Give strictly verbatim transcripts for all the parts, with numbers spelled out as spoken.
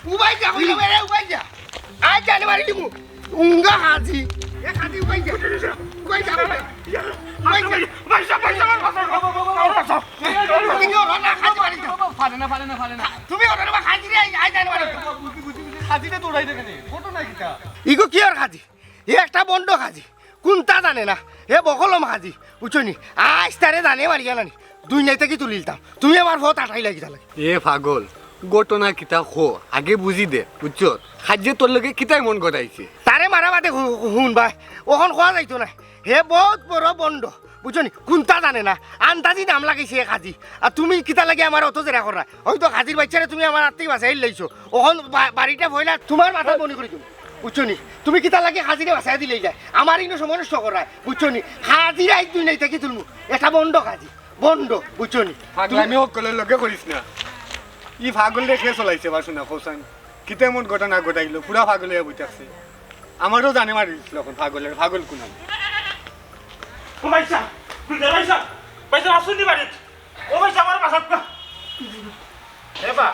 উবাই যা, কইলাম, এরে উবাই যা। আইজ জানে মারি দিমু। উঙ্গা খাজি। এ খাজি উবাই যা। উবাই যা, উবাই যা। উবাই যা। ভাই সাহেব, ভাই সাহেব, আমার বাঁচাও, আমার বাঁচাও। তুমি ওরা না, খাজি মারি যা। পারে না, পারে না, পারে না। তুমি ওরা না, খাজি রে, আইজ জানে মারি দিমু। বুঝি, বুঝি, বুঝি। খাজিরে দৌড়াই দেখে নে। ঘটনা কিতা? ইগু কিওর খাজি? ই একটা বন্ড খাজি। কুন্তা জানে না। হে বকলম খাজি। বুঝছো নি? আইজ তারে জানে মারিয়া নানি। দুনিয়া থাকি তুলিলতাম। তুমি আমার ফত আটাই লাগি তালে। এ পাগল, ঘটনা কিতা কো, আগে বুঝি দে, বুঝছো? খাজিয়ে তোর লগে কিতা এমন ঘটাইছে? তারে মারা বাদে হু-, হুন ভাই, অখন কওয়া যাইতো না। হে বউত বড় বন্ড, বুঝছো নি? কুন্তা জানে না, আন্দাজি নাম লাগাইছে এ খাজি। আর তুমি কিতা লাগি আমার অত জেরা কররায়? অয়তো খাজির বাইচ্চারে তুমি আমার আত থাকি বাচাই লাইছো। অখন বা-, বাড়িটা ফয়লা তুমার মাথাত বনি করি দিমু, বুঝছো নি? তুমি কিতা লাগি খাজিরে বাচাই দিলায় যায়? আমার ইনো সময় নষ্ট কররায়, বুঝছো নি? খাজিরে আইজ দুনিয়া থাকি তুলমু, এটা বন্ড খাজি। বন্ড, বুঝছো নি? পাগলামি হকলর লগে করিস না। ই পাগলরে কে চলাইছে বা হুনা কওছাইন? কিতা এমন ঘটনা ঘটাইলো? পুরা পাগল অইয়া বই থাকছে। আমারেও জানে মারি দিছিল অখন পাগলর, পাগল কুনান। ও ভাই সাহেব, ভাই সাহেব, ভাই সাহেব, আছইন নি বাড়িত? ও ভাই সাহেব, আমারে বাচাউক্কা। হে বা,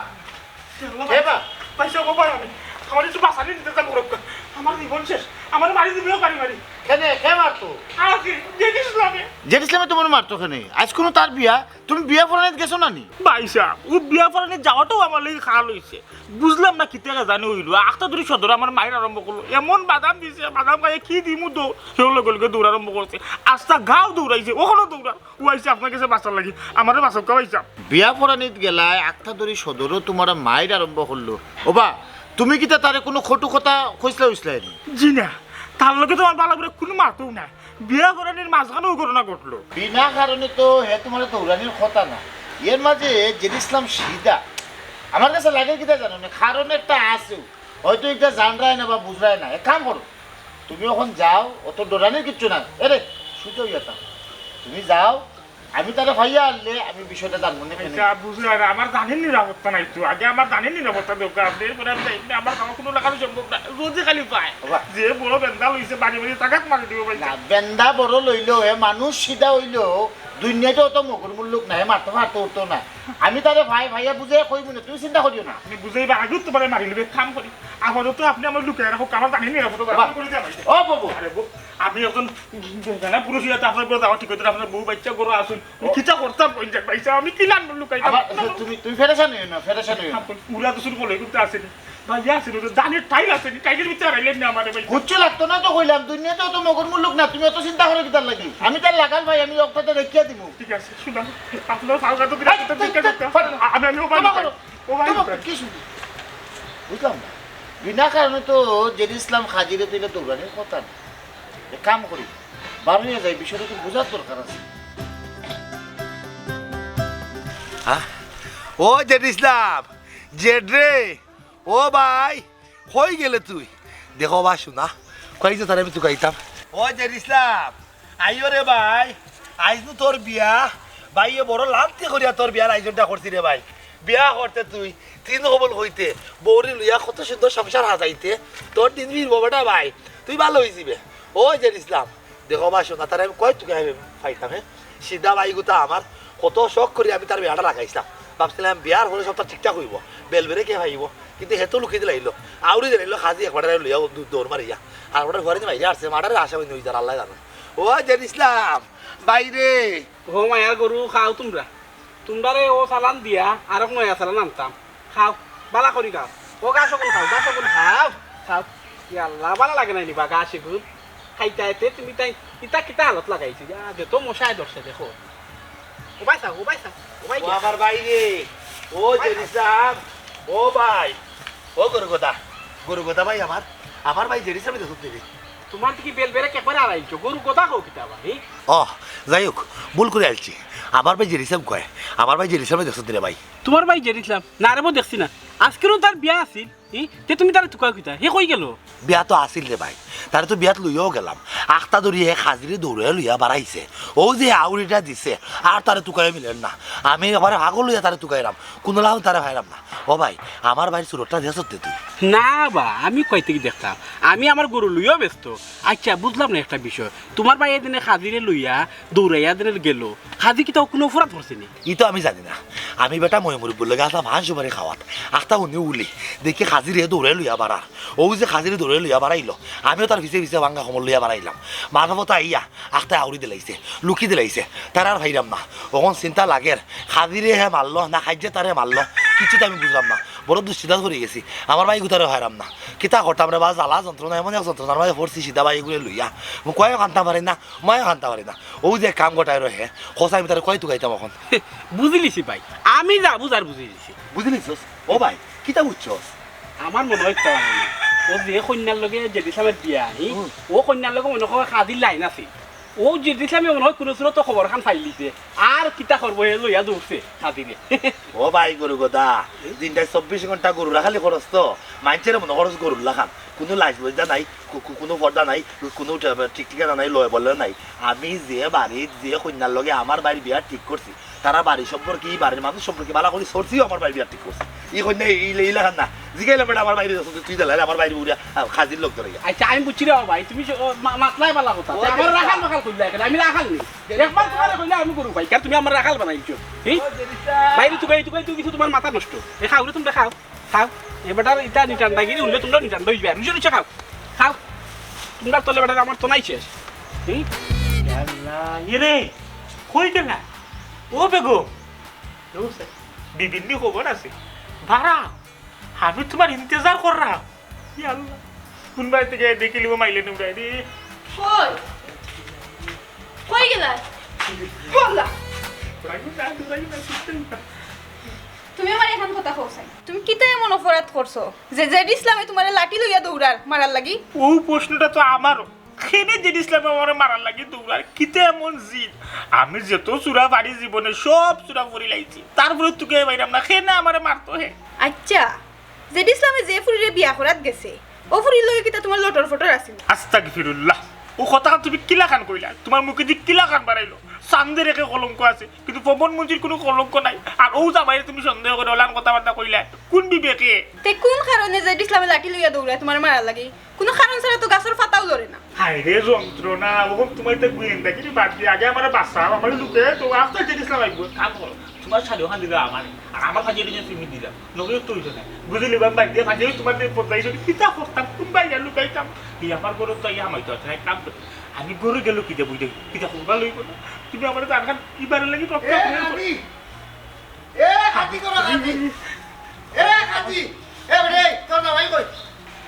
হে বা। ভাই সাহেব, ও ভাই, আমি, আমারে একটু বাচানি দিতে চান করউক্কা। আমার জীবন শেষ, আমারে মারি দিবো বাড়ি বাড়ি। কেনে, কে মারতো? আর কে? জেড ইসলামে। জেড ইসলামে তুমারে মারতো কেনে? আইজ কুনু তার বিয়া, তুমি বিয়া পড়ানিত গেছো না নি? ভাই সাহেব, ও বিয়া পড়ানিত যাওয়াটাও আমার লাগি খাল অইছে। বুঝলাম না কিতা জানি অইলো। আখতা ধরি সদরে আমার মাইর আরম্ভ করলো। এমন বাদাম দিছে, বাদাম খাইয়া কি দিমু দৌড়। হেও লগে লগে দৌড় আরম্ভ করছে। আস্তা গাঁও দৌড়াইছে, অখনো দৌড়ার। ও আইছে আপনার গেছে বাচার লাগি। আমারে বাচাউক্কা ভাই সাহেব। বিয়া পড়ানিত গেলায়, আখতা ধরি সদরো তুমারে মাইর আরম্ভ করলো। ও বা, তুমি কিতা তারে কুনু কটু কথা কইছলায় অইছলায় নি? জি না, তার লগে তো আমার ভালা করি কুনু মাতউ নাই। বিয়া পড়ানির মাঝখানেও ঘটনা ঘটলো। বিনা কারণে তো হে তুমারে দৌড়ানির কথা না। এর মাঝে জেড ইসলাম সিধা। আমার গেছে লাগে কিতা জানো নি? কারণ একটা আছে। অয়তো ইটা জানরায় না বা বুঝরায় না। এক কাম করো, তুমি অখন যাও, অত ডরানির কিচ্ছু নাই। এরে, সুজা অইয়া থাকো। তুমি যাও, আমি তারে পাইয়া আনলে আমি বিষয়টা জানমু নে কেনে। আচ্ছা, বুঝলাম। আর আমার জানের নিরাপত্তা নাই তো। আগে আমার জানের নিরাপত্তা দরকার। আপনে এরপরে আমি যাই না, আমার বাবা কুনু লাগানো সম্ভব না। রোজে খালি পায়। বাবা। যে বড় বেন্দা লইছে, বাড়ি বাড়ি তাকাত মারি দিব ভাই। না, বেন্দা বড় লইলেও, হে মানুষ সিধা অইলেও, দুনিয়াতে অত মগর মুল্লুক নাই, মারতে পারতো উঠতো না। আমি তারে ভাই, ভাইয়া বুঝাইয়া কইমু নে, তুমি চিন্তা করিও না। আপনে বুঝাইবা, আগেউ তুমারে মারি লিবে, কাম করি। আপাতত আপনে আমারে লুকাইয়া রাখো, আমার জানের নিরাপত্তা দরকার। বাবা। করে দিয়া ভাই। ও বাবু। আরে বউ, আমি একজন জানা পুরুষ অইয়া তো আপনার ঘরো যাওয়া ঠিক অইতো না, আপনার বউ বাইচ্চা ঘরো আছইন। ও। কিতা করতাম কইন যাক ভাই সাহেব, আমি কিলা লুকাইতাম? আমার, তুমি, তুমি পেরেশান অইও না, পেরেশান অইও না। উড়া তো শুরু করলে কিন্তু আছে নি। ভাই আছে নি, জানের টাইল আছে নি, টাইলের ভিতরে হারাইলেন না আমারে ভাই। কিচ্ছু লাগতো না তো কইলাম, দুনিয়াতে অত মগর মুল্লুক না, তুমি অত চিন্তা করো কিতার লাগি? আমি তার লাগাল ভাই, আমি অকটাতে দেখিয়া দিমু। ঠিক আছে, শুনান, আপনার ফালগা তো এই, এই, এই, ফাটা না। আমি, আমি ও ভাই, ক্ষমা করো। ও ভাই, ক্ষমা করো, কি শুনি? বুঝলাম না, বিনা কারণে তো জেড ইসলাম খাজিরে তুইলে দৌড়ানির কথা না। এক কাম করি, বার অইয়া যাই, বিষয়টা তো বুঝার দরকার আছে। হ্যাঁ? ও জেড ইসলাম, জেড রে, ও ভাই, কই গেলে তুই? দেখো বা হুনা, কই যে তারে আমি তুকাইতাম। ও জেড ইসলাম, আইও রে ভাই, আইজ নু তোর বিয়া, ভাইয়ে বড় লান্তি করিয়া তোর বিয়ার আয়োজনটা করছি রে ভাই। বিয়া করতে তুই তিন কবুল কইতে, বউরে লইয়া কত সুন্দর সংসার হাজাইতে, তোর দিন ফিরবো বেটা ভাই, তুই ভালা অইযিবে। ও জেড ইসলাম, দেখো বা হুনা, তারে আমি কই তুকাইয়া পাইতাম, হে? সিধা ভাইগুতা আমার, কত শখ করি আমি তার বিয়াটা লাগাইছলাম। ভাবছিলাম বিয়ার পরে সবটা ঠিকঠাক অইবো, বেলবেরে কে পাইবো, কিন্তু হে তো লুকাইয়া দিলাইলো, আউরি দিলাইলো, খাজি একবারে লইয়া দৌ-, দৌড় মারিয়া। আর ওটার ঘরে মাইরে আসছে, মার্ডারের আসামি নই যার, আল্লায় জানে। ও জেড ইসলাম, বাইরে। ও মায়ার গরু খাও তুমরা, তুমরারে ও চালান দিয়া আরক নয়া চালান আনতাম। খাও, ভালা করি খাও। ও ঘাস অকল খাও, ঘাস অকল খাও, খাও। ইয়া আল্লাহ, ভালা লাগে না নি বা ঘাস এগুন? খাইতা এতে তুমি তাই ইতা কিতা হালত লাগাইছি? ইয়া, যে তো মশায় ধরছে দেখো। ও ভাই সাহেব, ও ভাই সাহেব, ও ভাই ও সাহেব। আমার ভাই রে, ও ভাই জেড ইসলাম, ও ভাই, ও গরু গোদা, গরু গোদা ভাই আমার, আমার ভাই জেড ইসলামে দেখো তুমি। তুমার তো কি বেলবেরে একবারে আড়াইছো, গরু গোদা কও কিতা আবার, হি? ও, যাই হোক, ভুল করি আইছি। আমার ভাই জেড ইসলাম কয়, আমার ভাই জেড ইসলামে দেখছো রে ভাই। তুমার ভাই জেড ইসলাম? না রে, মো দেখছি না। আজকেরও তার বিয়া আছিল, ই? তে তুমি তারে তুকাও কিতা? হে কই গেল? বিয়া তো আছিল রে ভাই, তারে তো বিয়াত লইয়াও গেলাম। আখতা ধরি হে খাজিরে দৌড়ে লইয়া বাড়াইছে। ও যে আউরিটা দিছে, আর তারে তুকাইয়া মিলের না। আমি এবারে পাগল লইয়া তারে তুকাইলাম, কুনু লাভ তারে পাইলাম না। ও ভাই, আমার ভাইর সুরতটা দেখছত তে তুই? না বা, আমি কইতে কি দেখতাম? আমি আমার গরু লইয়াও ব্যস্ত। আচ্ছা, বুঝলাম না একটা বিষয়। তুমার ভাই এদিনে খাজিরে লইয়া দৌড়াইয়া দিনে গেল। খাজি কিতা কুনু অপরাধ করছে নি? ই তো আমি জানি না। আমি বেটা ময় মুরব্বর লগে আসলাম হাঁস সুপারি খাওয়াত। আর তা হুনি উলি, দেখি কাজিরে দৌড়ে লইয়া বাড়ার। অউ যে কাজিরে দৌড়ে লইয়া বাড়াইলো, আমিও তার পিছে পিছে ভাঙ্গা কমর লইয়া বাড়াইলাম। মাঝে পথে আইয়া আখতায় আউরি দিলাইছে, লুকি দিলাইছে, তারে আর পাইরাম না। অখন চিন্তা লাগের, কাজিরে হে মারলো না কাইজ্জে তারে মারলো, কিচ্ছু তো আমি বুঝলাম না। বড় দুশ্চিন্তাত পড়ি গেছি, আমার ভাইগুতারেও পাইরাম না। কিতা করতাম রে বা, জ্বালা যন্ত্রণা, এমন এক যন্ত্রণার মাঝে পড়ছি সিধা ভাইগুরে লইয়া। মুই কয়ও কানতাম পারি না, মায়ও কানতাম পারি না। অউ যে কাম গটায় রহে, কও চাইন আমি তারে কই তুকাইতাম অখন। বুঝিলিছি ভাই, আমি যা বুঝার বুঝিলিছি। বুঝিলিছস? ও ভাই, কিতা বুঝছস? আমার মনো অয় তো, অউ যে কইন্যার লগে জেড ইসলামের বিয়া, হি? হুম। অউ কইন্যার লগে মনো অয় কাজির লাইন আছে। অউ জেড ইসলামে মনো অয় কুনু সুরতো খবর খান পাইলিছে। আর কিতা করবো, হে লইয়া দৌড়ছে কাজিরে। ও ভাই, গরু গদা, দিনটায় চব্বিশ ঘন্টা গরু রাখালি খরচ তো, মাইনষের মনো খরচ গরুর লাখান। কুনু লাজ লজ্জা নাই, কু-, কু-, কুনু পর্দা নাই, কুনু ট-, ঠিক ঠিকানা নাই, লয় বলে নাই। আমি যে বাড়িত যে কইন্যার লগে আমার ভাইর বিয়া ঠিক করছি, তারা বাড়ি সম্পর্কে, ই বাড়ির মানুষ সম্পর্কে ভালা করি চলছিও আমার ভাইর বিয়া ঠিক করছি। ই কইন্যা ই, ই লাখান না। জিগাইলাম বেটা আমার ভাইরে, তুই দিলাইলে আমার ভাইর বুড়া, আ, কাজির লোক ধরে গেল। আচ্ছা, আমি বুঝছি রে ভাই, তুমি স-, ও, মা-, মাতলাই ভালা কথা। ও, তে আমার আচ্ছা। রাখাল মাখাল কইলা কেনে? আমি রাখাল নি। একবার তোমারে কইলে আমি গরু পাই, কারণ তুমি আমার রাখাল বানাইছো। হি? ও, জেরিতা। বাইরে তুকাই, তুকাই, তুই কিছু তোমার মাথা নষ্ট। এ খাও রে, তোমরা খাও। খাও, এ বেটার ইটা নিটান্ডাগিরি হুনলে তোমরা নিটান্ডা অইবা। রুজু রুজু খাও, খাও। তোমরা তলে বেটার আমার তো নাই শেষ। হুম? আল্লাহ, এ রে, কই গেলা? ও বেগম, ও স্যার, বিভিন্ন খবর আছে। বারা, আমি তোমার ইন্তেজার কররাম। ইয়া আল্লাহ, কোন বাড়ি থেকে দেখিলিব মাইলে নুরাই রে। কই? কই গেলা? বললা। রাখো না, রাখো না, রাখো না। তুমি আমার এখান কথা কও চাই। তুমি কিতা এমন অপরাধ করছো যে জেড ইসলামে তোমারে লাঠি লইয়া দৌড়ার মারার লাগি? ও প্রশ্নটা তো আমারও। কেনে জেড ইসলামে আমারে মারার লাগি দৌড়ার? কিতা এমন জিদ? আমি যত চুরা পারি জীবনে সব চুরা করি লাইছি। তারপরে তুকাইয়া পাইরাম না। কেনে আমারে মারতো হে? আচ্ছা, জেড ইসলামে যে ফুরিরে বিয়া করাত গেছে, ও ফুরির লগে কিতা তোমার লটর ফটর আছিল? আস্তাগফিরুল্লাহ। ও কথা তুমি কিলাখান কইলা? তোমার মুখেদি কিলাখান বারাইলো? চান্দের একে কলঙ্ক আছে, কিন্তু পবন মুন্সির কুনু কলঙ্ক নাই। আর অউ জামাইরে তুমি সন্দেহ করি অলান কথাবার্তা কইলা, কুন বিবেকে? তে কুন কারণে জেড ইসলামে লাঠি লইয়া দৌড়ায় তোমারে মারার লাগি? কুনু কারণ ছাড়া তো গাছর পাতাও লড়ে না। হায় রে যন্ত্রণা, অখন তোমার তো গোয়েন্দাগিরি বাদ দিয়া আগে আমারে বাঁচাও, আমারে লুকাইয়া তো আস্তা জেড ইসলাম আইবো। কাম করো, তোমার শাড়ি অখান দিলাও আমারে, আর আমার কাছে এটা তুমি দিলাও। নগরে তো অইতো না। বুঝিলি, বাবা, বাইরে দিয়ে ফাঁসি তোমার দিয়ে পড়তাই যদি কিতা করতাম, কোন বাইরে লুকাইতাম? এই আমার ঘরে তো আইয়া হামাইতো আছে না, এক কাম করো। আমি ঘরে গেলে কিতা বই দেখি, কিতা করবা লইব না? তুমি আমার জান খান ইবারে লাগি রক্ষা এ করে রাখো। কাজী, এ কাজী করো কাজী, এ কাজী, এ বেটা, এই, তোর জামাই কই?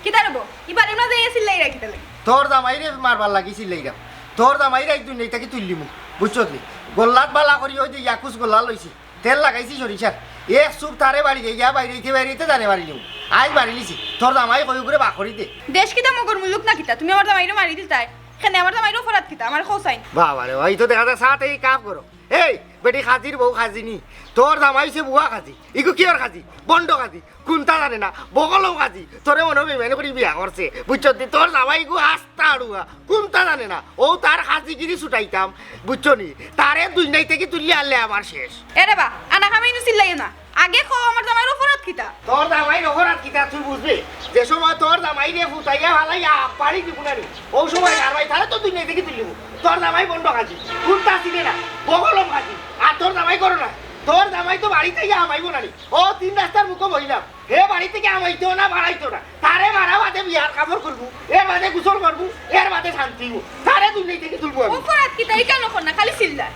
কিতা রে বউ? ইবার ইমা যাইয়া চিল্লাইরা কিতা লাগি? তোর জামাইরে মারবার লাগি চিল্লাইরাম। তোর জামাইরে আইজ দুনিয়া থাকি তুলিলিমু, বুঝছত নি? গল্লাত বালা করি ওই যে ইয়াকুস গল্লা লইছি। তেল লাগাইছি সরিষার। এক চুপ তারে বাড়ি গিয়া বাইরাইতে বাইরাইতে তারে বাড়ি নিমু। আইজ বাড়ি নিছি। তোর জামাই কই উগরে বাকরি দে। দেশ কিতা মগর মুলুক না কিতা? তুমি আমার জামাইরে মারি দিতায়। কেনে আমার জামাইর অপরাধ কিতা? আমার কও চাইন। বাবা রে, ওই তো দেখা যায় সাথে এই কাম করো। এই, বেটি কাজীর বউ কাজী নি। তোর জামাই অইছে বুয়া কাজী। ইগু কিয়র কাজী? বন্ড কাজী। কুন্তা জানে না। বগলম কাজী। তোরে মনো বেইমানি করি বিয়া করছে। বুঝছত নি? তোর জামাই ইগু আস্তা আড়ুয়া। কুন্তা জানে না, অউ তার কাজিগিরি ছুটাইতাম, বুঝছো নি? তারে দুনিয়া থাকি তুলিয়া আনলে আমার শেষ। এ রে বা, আনা কামে ইনো চিল্লাইও না। আগে কও আমার জামাইর অপরাধ কিতা? তোর জামাইর অপরাধ কিতা তুই বুঝবে? যে সময় তোর জামাইরে ফুটাইয়া ফালাইয়া বাড়ি দিব না নি, অউ সময় আর ভাই তারে তো দুনিয়া থাকি তুলিব। তোর জামাই বন্ড কাজী, কুন্তা চিনে না, বগলম কাজী। আর তোর জামাই করো না, তোর জামাই তো বাড়িত আইয়া হামাইব না নি। অউ তিন রাস্তার মুখো বইলাম। হে বাড়ি থাকি হামাইতো না, বাড়াইতো না। তারে মারা বাদে বিয়ার কাপড় খুলবো, এর বাদে গোসল করবো, এর বাদে শান্তি অইবো। তারে দুনিয়া থাকি তুলবো আমি। অপরাধ কিতা? ইটা নকর না, খালি চিল্লায়।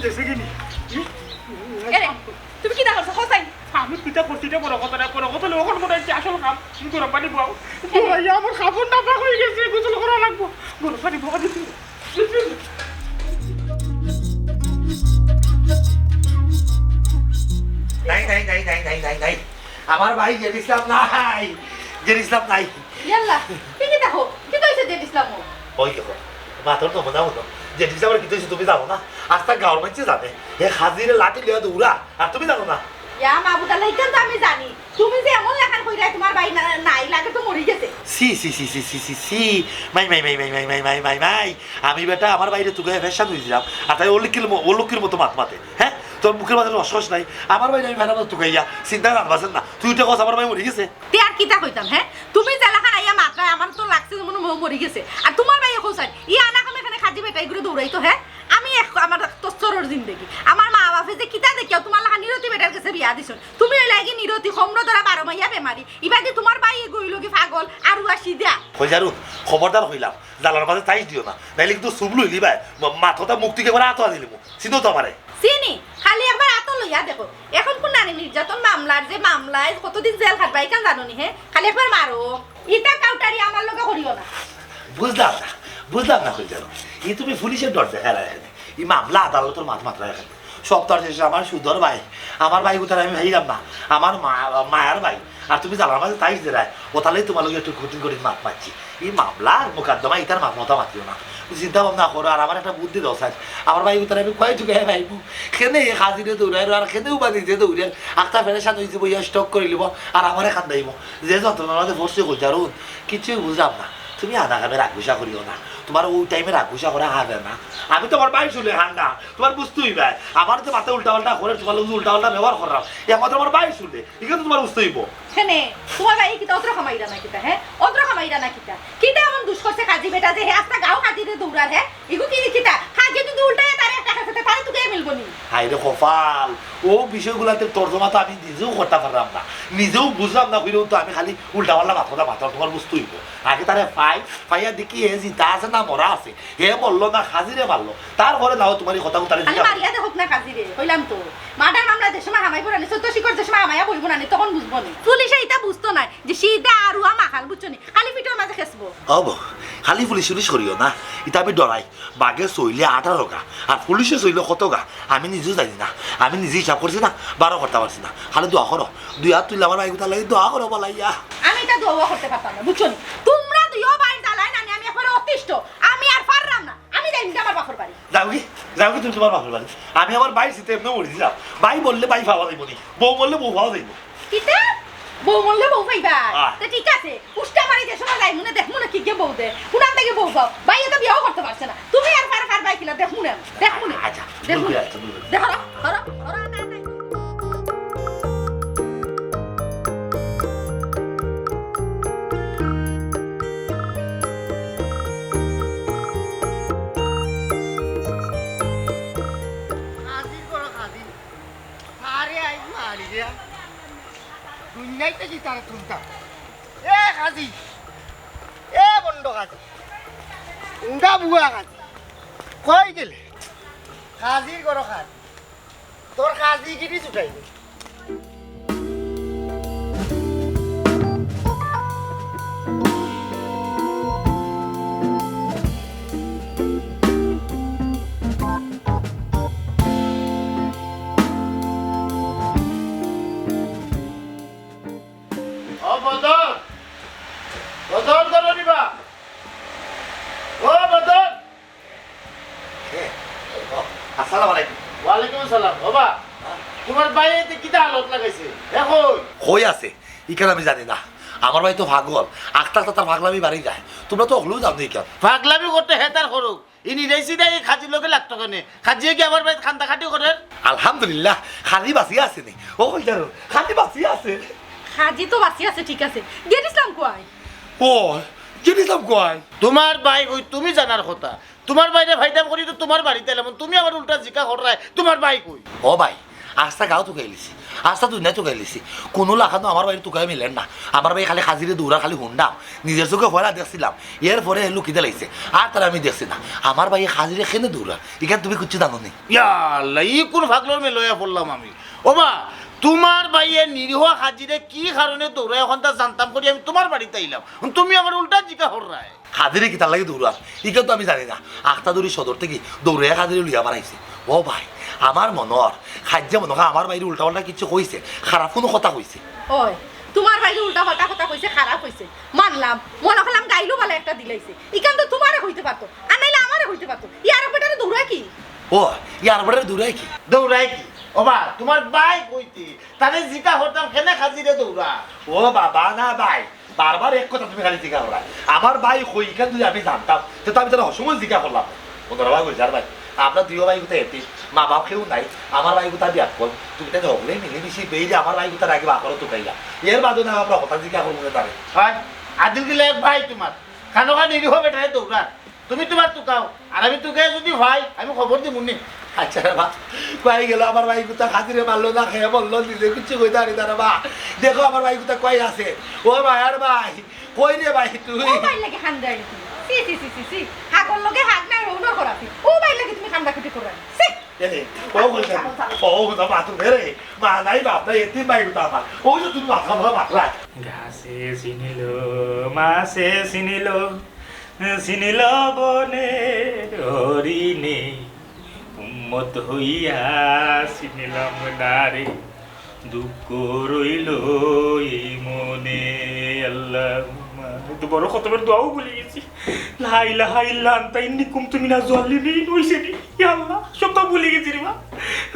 গেছে কি নি? এরে, তুমি কিতা করছো? কও চাইন। আমি কিতা করছি ইটা বড় কথা না, বড় কথা অইলো অখন মনে অইছে আসল কাম। তুমি গরম পানি বও। বওয়াইয়া আমার কাপড় নাপাক অই গেছে, গোসল করা লাগবো। গরম পানি বওয়া দিছি। নাই, নাই, নাই। আমার ভাই জেড ইসলাম নাই, জেড ইসলাম নাই। ইয়াল্লা, কি কি দেখো? কি কইছে জেড ইসলাম ও? ওই দেখো, মাতর তো মজা মতো। জেড ইসলামর কিতা অইছে তুমি জানো না? আস্তা গাঁওর মাইনষে জানে। হে কাজিরে লাঠি লইয়া দৌড়া, আর তুমি জানো না? ইয়া মাবুদ আল্লাহ, ইখান তো আমি জানি। তুমি যে এমন লাখান কইরায়, তোমার ভাই না-, নাই, লাগে তো মরি গেছে। ছি, ছি, ছি। মাই, মাই, মাই। আমি বেটা আমার ভাইরে তুকাইয়া ফেশান অইছিলাম, আর তাই অলক্ষীর ম-, অলক্ষীর মতো মাত মাতে, হ্যাঁ? তোর মুখের মাঝে রস রস নাই, আমার ভাইরে আমি ফেরাম তুকাইয়া, চিন্তা জানবাছেন না, তুই উঠে কস আমার ভাই মরি গেছে। তে আর কিতা কইতাম, হ্যাঁ? তুমি যেলাখান আইয়া মাতরায়, আমার তো লাগছে যেমন ম-, মরি গেছে। আর তোমার ভাইয়ে কইছাইন, ই আনা কামে এখানে কাজী বেটা ইগুরে দৌড়াইতো, হ্যাঁ? আমি এক আমার তসরর জিন্দেগি। আমার মা বাপে যে কিতা দেখিয়া তুমার লাখান নিরতি বেটার গেছে বিয়া দিছইন। তুমি অইলায় গি নিরতি, কমর ধরা বারো মাইয়া বেমারি। ইবাদি তুমার ভাই এগু অইলো গি পাগল, আর উয়াশি দিয়া। কইজারু, খবরদার কইলাম, জালার মাঝে তাইশ দিও না, নাইলে কিন্তু চুবলু অইলি ভাই, মাথাটা মুখ থাকি একবার আতো দিলিমু। চিনো তো আমারে? চিনি, খালি একবার আতো লইয়া দেখো। এখন কুন নারী নির্যাতন মামলার যে মামলায় কতদিন জেল খাটবা, ইখান জানো নি হে? খালি একবার মারো। ইতা কাউটারি আমার লগে করিও না। বুঝলাম না, বুঝলাম না কইজারু। ই তুমি পুলিশর ডর দেখাইলা কেনে? ই মামলা আদালতর মাত মাতরা কেনে? সপ্তাহর শেষে আমার সুদর ভাই, আমার ভাইগুতারে আমি পাইরাম না, আমার মা-, মায়ার ভাই, আর তুমি জালার মাঝে তাইশ দেরায়, অতার লাগি তুমার লগে একটু কঠিন কঠিন মাত মাতছি। ই মামলা আর মোকদ্দমা ইতার মাত মাতা মাতিও না। তুমি চিন্তা ভাবনা করো, আর আমার একটা বুদ্ধি দেও সাইন। আমার ভাইগুতারে আমি কই ঠুকাই পাইমু? কেনে ই কাজিরে দৌড়াইর, আর কেনে উবা নিজে দৌড়াইর, আখতা পেরেশান অইযিবো, ইয়া স্ট্রোক করিলিবো, আর আমারে কান্দাইবো। যে যন্ত্রণার মাঝে পড়ছি কইজারু, কিচ্ছু বুঝলাম না। তুমি আধা কামে রাগ গুসা করিও না, তুমার অউ টাইমে রাগ গুসা করা হার না। আমি তো আমার ভাই শুনে হার না, তুমার বুঝতে অইবায়। আমার যে মাথা উল্টা পাল্টা করে, তুমার লগে উল্টা পাল্টা ব্যবহার কররাম, একমাত্র আমার ভাই শুনে, ইখান তো তুমার বুঝতে অইবো। কেনে, তুমার ভাই কিতা অত্র কামাইরা না কিতা, হে? অত্র কামাইরা না কিতা? কিতা এমন দুষ করছে কাজি বেটা যে হে আস্তা গাঁও কাজিরে দৌড়ার, হে? ইগু কি কিতা? কাজি যদি উল্টাইয়া তারে একটা খেছে, তারে তুকাইয়া মিলবো নি? হায় রে কপাল, অউ বিষয়গুলাতে তর্জমা তো আমি নিজেও করতাম পারলাম না, নিজেও বুঝলাম না, কইলেও তো আমি খালি উল্টা পাল্টা মাত কথা মাতরাম, তুমার বুঝতে অইবো। আগে তারে পাই, পাইয়া দেখি হে জিতা আছে না মরা আছে, হে মরলো না কাজিরে মারলো, তারপরে না অয় তুমার ই কথা উতারে খালি জিতা। মারিয়া দেখুক না কাজিরে, কইলাম তো। মার্ডার মামলা যে সময় হামাইবো না নি, চৌদ্দ শিকর যে সময় হামাইয়া বইবো না নি, তখন বুঝবো নি। পুলিশে ইতা বুঝতো নায় যে সিধা আরুয়া মাখাল, বুঝছো নি? খালি পিঠর মাঝে খেসবো। অবো, খালি পুলিশ উলিশ করিও না, ইতা আমি ডরাই। বাঘে চইলে আঠারো গা, আর পুলিশে চইলে কত গা, আমি নিজেও জানি না। আমি নিজে হিসাব করছি না, বারো করতাম পারছি না। খালি দোয়া করো, দুই আত তুলিয়া আমার ভাইগুতার লাগি দোয়া করো বালাইয়া। আমি ইতা দোয়া করতে পারতাম না, বুঝছো নি? তুমরা দুইও ভাইর জালায় নানি আমি একবারে অতিষ্ঠ, আমি আর পাররাম না, আমি যাইমু গি আমার বাপর বাড়ি। যাওগি, যাওগি তুমি তুমার বাপর বাড়ি। আমি আমার ভাইর চিন্তা এমনেউ মরি যাইমু। ভাই মরলে ভাই পাওয়া যাইবো নি, বউ মরলে বউ পাওয়া যাইবো। কিতা? বউ মরলে বউ পাইবা? আহ। তে ঠিক আছে, উষ্টা বাড়ি যে সময় যাইমু নে, দেখমু নে কিগে বউ দে। কুনান থাকি বউ পাও? ভাইয়ে তো বিয়াও করতে পারছে না। তুমি আর পার-, পারবায় কিলা? দেখমু নে, দেখমু নে। আচ্ছা, দেখমু নে। ভুল করে, আচ্ছা, ভুল করে। দেখো, ধরো, ধরো, না, না। কাজির ঘরো কাজি। আরে আইজ মারি রে। দুনিয়াইতে কি তারে তুলতাম? এ কাজি, এ বন্ড কাজি, উন্দা বুয়া কাজি, কই গেলে? কাজির ঘরো কাজি, তোর কাজিগিরি ছুটাই দে। ও বদর, বদর ধরো নিবা। ও বদর। এ, ও, আসসালামু আলাইকুম। ওয়ালাইকুম আসসালাম। ও বা, তুমার ভাইয়ে ইতে কিতা হালত লাগাইছে? এ কই? কই আছে? ইখান আমি জানি না। আমার ভাই তো পাগল। আখতা আখতা তার পাগলামি বাড়ি যায়। তুমরা তো অকলেউ জানো ইখান। পাগলামি করতে হে তার করুক। ই নিরাইছি না, ই কাজির লগে লাগতো কেনে? কাজিয়ে কি আমার ভাইর কান্দা কাটি করের? আলহামদুলিল্লাহ, কাজি বাঁচিয়া আছে নি? ও কইতারো, কাজি বাঁচিয়া আছে। কাজি তো বাঁচিয়া আছে, ঠিক আছে। গেট ইসলাম কই? ও, গেট ইসলাম কই? তুমার ভাই কই তুমি জানার কথা। তুমার ভাইরে ফাইদাম করি তো তুমার বাড়িত আইলাম, তুমি আবার উল্টা জিকা কররায়, তুমার ভাই কই? ও ভাই, আস্তা গাঁও তুকাইলিছি, আস্তা দুনিয়া তুকাইলিছি, কুনু লাখানো আমার ভাইরে তুকাই মিলের না। আমার ভাই খালি কাজিরে দৌড়ার খালি হুনরাম, নিজর চউখে পয়লা দেখছিলাম, এর পরে লুকিতে লাইছে, আর তারে আমি দেখছি না। আমার ভাইয়ে কাজিরে কেনে দৌড়ার, ইখান তুমি কিচ্ছু জানো নি? ইয়া আল্লাহ, ই কুন পাগলর মেলায় পড়লাম আমি? ও বা, তুমার ভাইয়ে নিরীহ কাজিরে কি কারণে দৌড়ায় অখন তা জানতাম করি আমি তুমার বাড়িত আইলাম, তুমি আবার উল্টা জিকা কররায়। কাজিরে কিতার লাগি দৌড়ার, ইখান তো আমি জানি না। আখতাদুরি সদর থাকি দৌড়াইয়া কাজিরে লইয়া বারাইছে। ও ভাই, আমার মনো অর, কাজিয়ে মনো অয় আমার ভাইরে উল্টা পাল্টা কিচ্ছু কইছে, খারাপ কুনু কথা কইছে। ওই, তুমার ভাইরে উল্টা পাল্টা কথা কইছে, খারাপ কইছে, মানলাম, মনো করলাম গাইলু বালা একটা দিলাইছে। ইখান তো তুমারে কইতে পারতো, আর নাইলে আমারে কইতে পারতো। ই আরক বেটারে দৌড়ায় কি? ও, ই আরক বেটারে দৌড়ায় কি? দৌড়ায় কি? ও বা, তুমার ভাই কইতে, তারে জিকা করতাম কেনে কাজিরে দৌড়া? ও বাবা, না ভাই, বারবার এক কথা তুমি খালি জিকা কররায়। আমার ভাই কই ইখান যদি আমি জানতাম, তে তো আমি তারে অসময় জিকা করলাম। বন্ধুরা ভাই, কইছে, আর ভাই, আমরা দুইও ভাইগুতা এতিম, মা বাপ কেউ নাই, আমার ভাইগুতা বেআক্কল, তুমি তাইলে হকলে মিলিমিশি বেইলে আমার ভাইগুতার আগে বাপরে তুকাইলা। এর বাদে না আমরা কথা জিকা করমু নে তারে। হয়, আদিল গিলা এক ভাই তুমার, কানো কান নিরীহ বেটারে দৌড়ার। তুমি তুমার তুকাও, আর আমি তুকাইয়া যুদি পাই, আমি খবর দিমুনে। আচ্ছা রে বা, কই গেল আমার ভাই কুতা? কাজিরে মারলো না, খেয়ে বললো, নিজে কিচ্ছু কইতা পারি না রে বা। দেখো আমার ভাই কুতা কই আছে। ও ভাই, আর ভাই, কই রে ভাই তুই? ও ভাইর লাগি কান্দায় নি তুমি? ছি, ছি, ছি, ছি, ছি। হাগর লগে হাগ নাই, রৌনর করাতি। ও ভাইর লাগি তুমি কান্দাকুটি কররায় নি? ছি। এরে, ও কইছে, ও কইছে, বাথরুম রে, মা নাই, বাপ নাই, এতিম ভাই কুতা আমার। ওই যে তুমি মাথা মাথা মাতলা। গাছে চিনিল, মাছে চিনিল, চিনিল বনের হরিণে, উম্মত হইয়া চিনিলাম না রে, দুঃখ রইল এই মনে। আল্লাহুম্মা, তো বড় খতমের দোয়াও ভুলি গেছি। লা ইলাহা ইল্লা আনতা ইন্নী কুনতু মিনাজ জালিমিন অইছে নি? ইয়া আল্লাহ, সব তো ভুলি গেছি রে বা।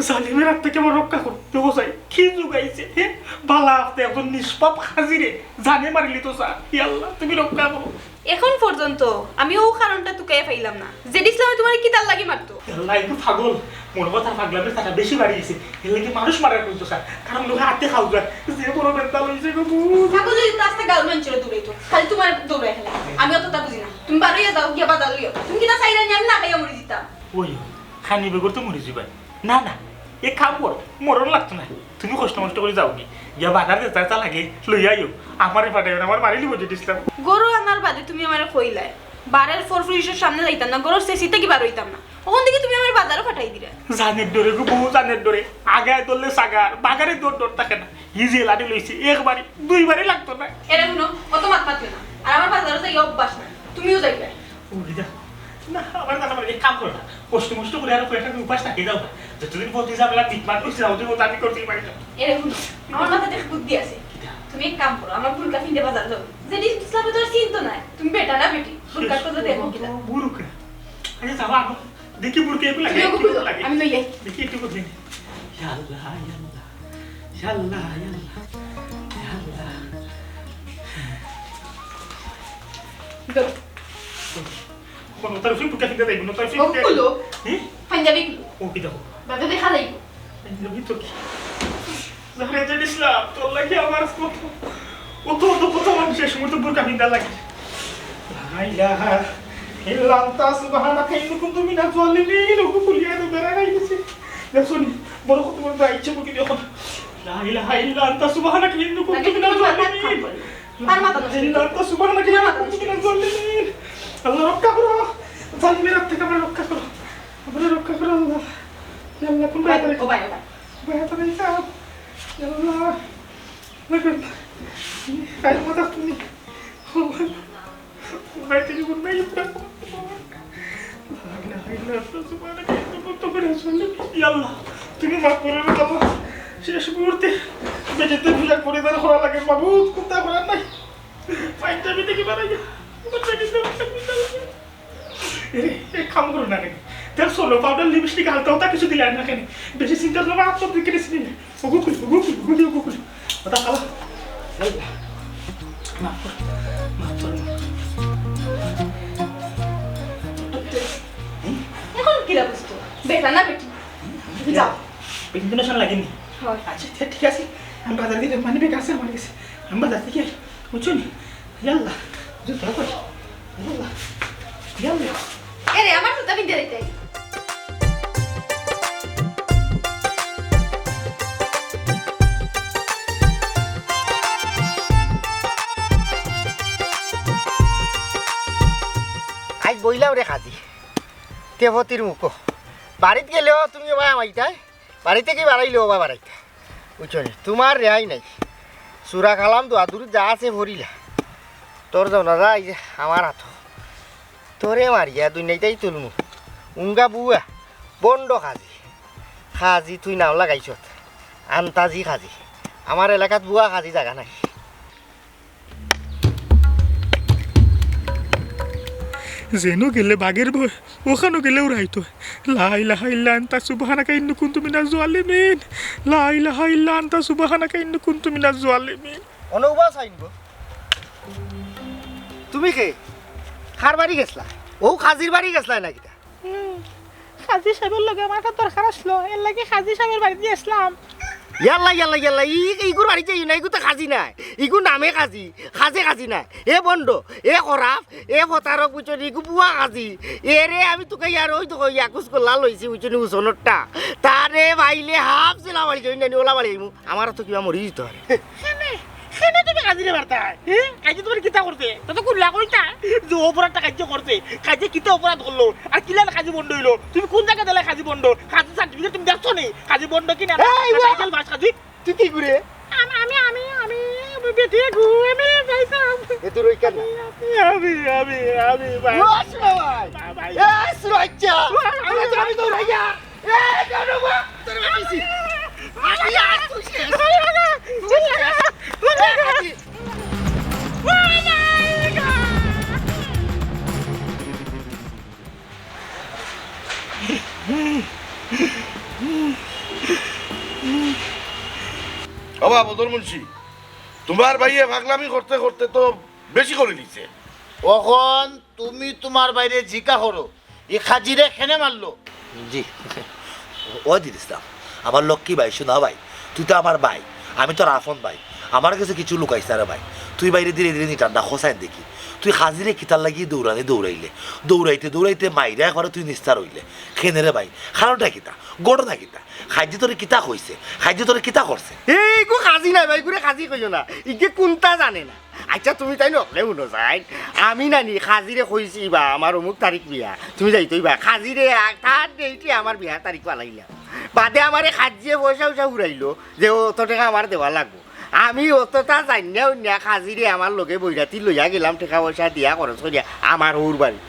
জালিমের হাত থাকি আমার রক্ষা করো। দেখো চাই, কি যুগ আইছে, হে? বালা আস্তে একজন নিষ্পাপ কাজিরে জানে মারিলিতো চায়। ইয়া আল্লাহ, তুমি রক্ষা করো। এখন পর্যন্ত আমি অউ কারণটা তুকাইয়া পাইলাম না যে ইসলামে তুমারে কিতার লাগি মারতো। আল্লাহ, একটু পাগল। মনে কথা পাগলামের কথা বেশি বাড়ি গেছে। এর লাগি মানুষ মারার কইতো স্যার। কারণ লোকে হাতে খাও যায়। যে বড় বেতাল অইছে গো, বউ। পাগল অইলে তো আস্তে গাঁওর মানুষরে দৌড়াইতো। খালি তুমার দৌড়াই খেলা। আমি অতটা বুঝি না। তুমি বারইয়া যাও, গিয়া বাজার লইও। তুমি কিতা চাইরায় নি আমি না খাইয়া মরি দিতাম? ওই, খানি বেগর তো মরি যাইবায়। না, না, এক কাম করো, মরণ লাগতো না। তুমি কষ্ট মষ্ট করি যাওগি, গিয়া বাজার যেতা যেতা লাগে লইয়া আইও। আমারে পাঠাইও না, আমার মারিলিবো যে ইসলাম। গরু আনার বাদে তুমি আমারে কইলায়, বাড়ির পরপুরুষর সামনে যাইতাম না, গরুর শেষিতে কি বার অইতাম না, অখন থাকি তুমি আমারে বাজারো পাঠাই দিরায়। জানের ডরে গো বউ, জানের ডরে। আগায় ধরলে সাগার, বাগারে ডর ডর থাকে না। ই যে লাঠি লইছি, একবারই, দুইবারই লাগতো না। এরে হুনো, অত মাত মাতিও না। আর আমার বাজারো যাইয়া অভ্যাস নাই, তুমিও যাইবায়। ও, রিদা, না, আমার জানা মানে এক কাম করো না। কষ্ট মষ্ট করি আরো কয়েকটা দিন উপাস থাকি যাও না। যতদিন পর্যন্ত ঝামেলা মিটমাট অইছে না, অতদিন পর্যন্ত আমি করতে পারি না। এরে হুনো, আমার মাথাত এক বুদ্ধি আছে। কিতা? তুমি এক কাম করো, আমার বুরকা ফিন্দে বাজার যাও। যে ইসলামে তো আর চিনতো না। তুমি বেটা না বেটি? বুরকা তো দেখো কিতা? বুরকা। আচ্ছা, যাও, আনো। দেখি বুরকা একটু লাগে, তুমি ওকে একটু খুঁজো, লাগে। আমি লই যাই। দেখি একটু বুদ্ধি। ইয়া আল্লাহ, ইয়া আল্লাহ। ইয়া আল্লাহ, ইয়া আল্লাহ। ইয়া আল্লাহ। ধরো। কোন তার ফিন বুরকা ফিন্দে যাইবো, তার ফিন ও খুলো। হুম? পাঞ্জাবি খুলো। ও কি দেখো? বাদে দেখা যাইবো। পাঞ্জাবি তো কি? জানে জানিস না, তোর লাগি আমার কত, কত, কত, কত মানুষ এই সময় তো বুরকা ফিন্দা লাগে। লা ইলাহা ইল্লা আনতা সুবহানাকা ইন্নী কুনতু মিনাজ জালিমিন। ওগু খুলিয়া তো বেড়া খাই গেছে। দেখছো নি? বড় কত বড় দায় ইচ্ছে বুকে দিয়ে এখন। লা ইলাহা ইল্লা আনতা সুবহানাকা ইন্নী কুনতু মিনাজ জালিমিন। তার মাথা নষ্ট। ইল্লা আনতা সুবহানাকা ইন্নী কুনতু মিনাজ জালিমিন। আল্লাহ রক্ষা করো। জালিমের হাত থেকে আমারে রক্ষা করো। আমারে রক্ষা করো আল্লাহ। ইয়া আল্লাহ, কোন ভাই, ভাই, ও ভাই, ও ভাই। ভাই, তো ভাই, ইয়া আল্লাহ। ভাই, মাথা তুমি। ও ভাই। ভাই, তুমি কোন ভাই? ইয়া আল্লাহ, তুমি মাফ করো রে আল্লাহ। শেষ মুহূর্তে বেটিতে পূজা করে দেন করা লাগে, মাবুদ, কুন্তা করার নাই। পাঞ্জাবি থেকে বানাইয়া, আমার বেটিতে পূজা করে দেন। এরে, এক কাম করো না কেনে? তেল, সোলো, পাউডার, লিপস্টিক, আলতা উতা কিছু দিলায় না কেনে? বেশি চিন্তা করো না, আত্ম দিকে বেশি দিন। ওগু খুলি, ওগু খুলি, ওগু খুলি, ওগু খুলি। ওটা খালা। মাফ কর, মাফ কর, মাফ কর। এখন কিলা বুঝতো? বেটা না বেটি? যাও। বেটি তো নেশন লাগেনি। হয়। আচ্ছা, ঠিক, ঠিক আছে। আমি বাজার থেকে, মানি ব্যাগ আছে আমার কাছে। আমি বাজার থেকে, বুঝছো নি? ইয়াল্লা, জুতা কই? ইয়াল্লা, ইয়াল্লা। এরে, আমার জুতা পিনতে দিতে। আইজ বইলাম রে কাজি, তে ফতির মুখো। বাড়িত গেলেও তুমি ওবা মাইতায়, বাড়িত থাকি বাড়াইলেও ওবা বাড়াইতায়। বুঝছো নি? তুমার রেহাই নাই। চুরা কালাম দোয়া দুরুদ যা আছে পড়িলা। তোর জানাজা আইজ আমার আতো। তোরে মারিয়া দুনিয়াইতাই তুলমু। উঙ্গা বুয়া, বন্ড কাজি। কাজি তুই নাম লাগাইছত। আন্তাজি কাজি। আমার এলাকাত বুয়া কাজি জাগা নাই। যেনো গেলে বাঘের ভয়, ওখানো গেলেও রাইত। লা ইলাহা ইল্লা আনতা সুবহানাকা ইন্নী কুনতু মিনাজ জালিমিন। লা ইলাহা ইল্লা আনতা সুবহানাকা ইন্নী কুনতু মিনাজ জালিমিন। অনুবাস আইন গো। তুমি কে? কার বাড়ি গেছলা? ও কাজির বাড়ি গেছলা না কিতা? হুম, কাজি সাহেবর লগে আমার একটা দরকার আসলো, এর লাগি কাজি সাহেবর বাড়িত গেছলাম। ইয়াল্লা, ইয়াল্লা, ইয়াল্লা, ই, ইগুর বাড়িত যাইও না, ইগু তো কাজি নায়। ইগু নামে কাজি, কাজে কাজি নায়। এ ভন্ড, এ খরাপ, এ প্রতারক, বুঝছো নি? ইগু ভুয়া কাজি। এরে আমি তুকাইয়া আর ওই তো কইয়া কুস করলা লইছি, বুঝছো নি, উসনরটা। তারে বাইলে হাফ ছিলা বাড়ি যাই না, ওলা বাড়ি যাইমু। আমার তো কিবা মরি দিতে পারে। কেনে, কেনে তুমি কাজিরে মারতায়? হে? কাজে তোমার কিতা করছে? তা তো কুল্লা কইতা যে অপরাধটা কাজে করছে। কাজে কিতা অপরাধ করলো? আর কিলা কাজি ভন্ড অইলো? তুমি কোন জাগাত দিলায় কাজি ভন্ড? কাজি সার্টিফিকেট তুমি দেখছো নি? কাজি ভন্ড কি না? এই, না টাইটেল বাস কাজি? তুই কি করে? আমি, আমি, আমি, আমি, আমি বেটি গো, আমি যাইতাম। এ তোর ওই কেন? আমি, আমি, আমি, আমি, ভাই। ও, আসো না ভাই। ভাই। এ, আসো, আচ্ছা। আমি তো, আমি তো রাইয়া। এ, কেন বা? তোর বেটি। আমি আর তুই শেষ। তুই শেষ। এ, কাকি। ও বা বদর মুন্সি, তোমার ভাইয়ে পাগলামি করতে করতে তো বেশি করি দিছে। অখন তুমি তোমার ভাইরে জিকা করো, ই কাজিরে কেনে মারলো? জি। ও দিল ইসলাম, আমার লক্ষ্মী ভাই, সোনা ভাই, তুই তো আমার ভাই, আমি তোর আফন ভাই, আমার কাছে কিছু লুকাইস না রে ভাই। তুই ভাইরে ধীরে ধীরে নিটান না, খোসাইন দেখি। তুই কাজিরে কিতার লাগি দৌড়ানি দৌড়াইলে, দৌড়াইতে দৌড়াইতে মাইরা একবারে তুই নিস্তার অইলে। কেনে রে ভাই, কারণটা কিতা? ঘটনা কিতা? কাজিয়ে তোরে কিতা কইছে? কাজিয়ে তোরে কিতা করছে? এই গো কাজি না ভাই, গুরে কাজি কইও না, ইগে কুন্তা জানে না। আচ্ছা, তুমি তাইন অকলে হুনো যাইন। আমি নানি কাজিরে কইছি বা আমার অমুক তারিখ বিয়া, তুমি যাইতই বা। কাজিরে আ-, তার ডেইটে আমার বিয়ার তারিখ ফালাইলাম। বাদে আমারে কাজিয়ে পয়সা উসা ফুরাইলো যে অত টেকা আমার দেওয়া লাগবো। আমি অতটা জানিয়া উনিয়া কাজিরে আমার লগে বৈরাতি লইয়া গেলাম, টেকা পয়সা দিয়া খরচ করিয়া আমার হউর বাড়ি।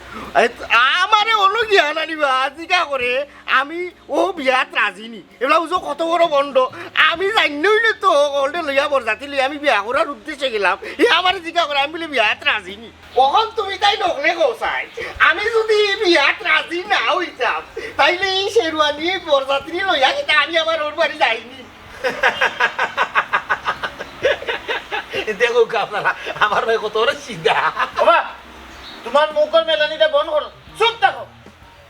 এ, আমারে অনো গিয়া নানি বা, জিকা করে আমি অউ বিয়াত রাজি নি। এবলা বুঝো কত বড় ভন্ড। আমি জানি না অইলে তো অকলরে লইয়া বরযাত্রী লইয়া আমি বিয়া করার উদ্দেশ্যে গেলাম। হে আমারে জিকা করে, আমি বুলে বিয়াত রাজি নি। অখন তুমি তাইন অকলে কও চাই, আমি যুদি ই বিয়াত রাজি না অইতাম, তাইলে ই শেরওয়ানি বরযাত্রী লইয়া কিতা আমি আমার হউর বাড়ি যাইনি। দেখউক্কা আপনারা, আমার ভাই কত বড় সিধা। ওবা, তোমার মুখর মেলানিটা বন্ধ করো, চুপ থাকো।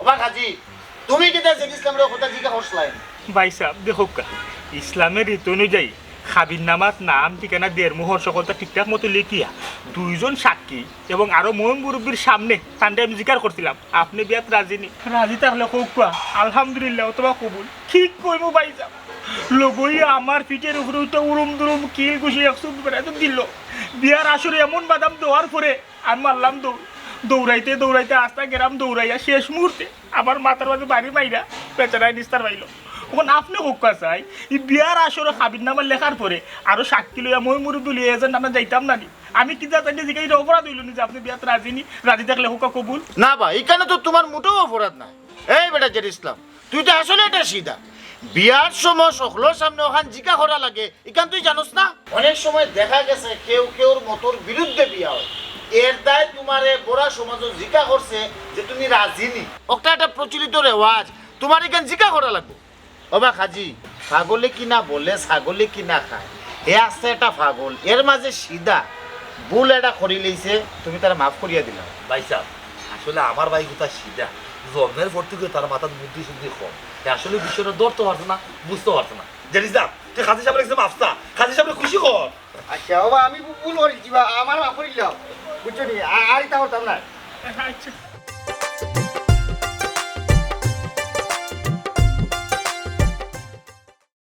ওবা কাজি, তুমি কিতা জেড ইসলামরে কথা জিকা করছলায়? ভাইসাব, দেখউক্কা, ইসলামের রীতি অনুযায়ী কাবিননামাত নাম, ঠিকানা, দেড় মোহর সকলতা ঠিকঠাক মতো লেখিয়া দুইজন সাক্ষী এবং আরো ময়-মুরব্বির সামনে তানরে আমি জিকার করছিলাম, আপনে বিয়াত রাজি নি? রাজি থাকলে কউক্কা, আলহামদুলিল্লাহ অথবা কবুল। কি কইমু ভাইসাব, লগইয়া আমার পিঠের উপরে উঠে উরুম দুরুম কিল ঘুষি এক চুপ বেড়াইতে দিল। বিয়ার আসরে এমন বাদাম দেওয়ার পরে আমি মারলাম দৌড়। দৌড়াইতে দৌড়াইতে আস্তা গেরাম দৌড়াইয়া শেষ মুহূর্তে আমার মাথার মাঝে বাড়ি মাইরা বেচারায় নিস্তার পাইলো। অখন আপনে কউক্কা চাই, ই বিয়ার আসরে কাবিননামা লেখার পরে আরো সাক্ষী লইয়া ময়-মুরব্বি লইয়া এজেন্ট আনা যাইতাম না নি? আমি কিতা জানি যে ইটা অপরাধ অইলো নি যে আপনে বিয়াত রাজি নি? রাজি থাকলে কউক্কা কবুল। না বা, ইখানো তো তোমার মোটেও অপরাধ নাই। এই বেটা জেড ইসলাম, তুই তো আসলে একটা সিধা। বিয়ার সময় সকলর সামনে অখান জিকা করা লাগে, ইখান তুই জানোস না? অনেক সময় দেখা গেছে কেউ কেউর মতর বিরুদ্ধে বিয়া অয়, এর দায় তোমারে বড়া সমাজও জিকা করছে যে তুমি রাজি নি। অটা একটা প্রচলিত রেওয়াজ, তোমার ইখান জিকা করা লাগবো। ওবা কাজি, পাগলে কিনা বলে, ছাগলে কিনা খায়, হে আস্তা একটা পাগল, এর মাঝে সিধা ভুল এটা করিলাইছে, তুমি তারে মাফ করিয়া দিলাও। ভাইসাব, আসলে আমার ভাই গুতা সিধা, জন্মের পর থাকি তার মাথাত বুদ্ধি শুদ্ধি কম, হে আসলে বিষয়টা ধরতে পারছে না, বুঝতে পারছে না। জেড ইসলাম, তুই কাজি সাবরে একটু মাফ চা, কাজি সাবরে খুশি কর। আচ্ছা, ওবা, আমি ভু-, ভুল করিলিছি বা, আমারে মাফ করিলাও, বুঝছো নি? আ-, আর ইতা করতাম না। আচ্ছা।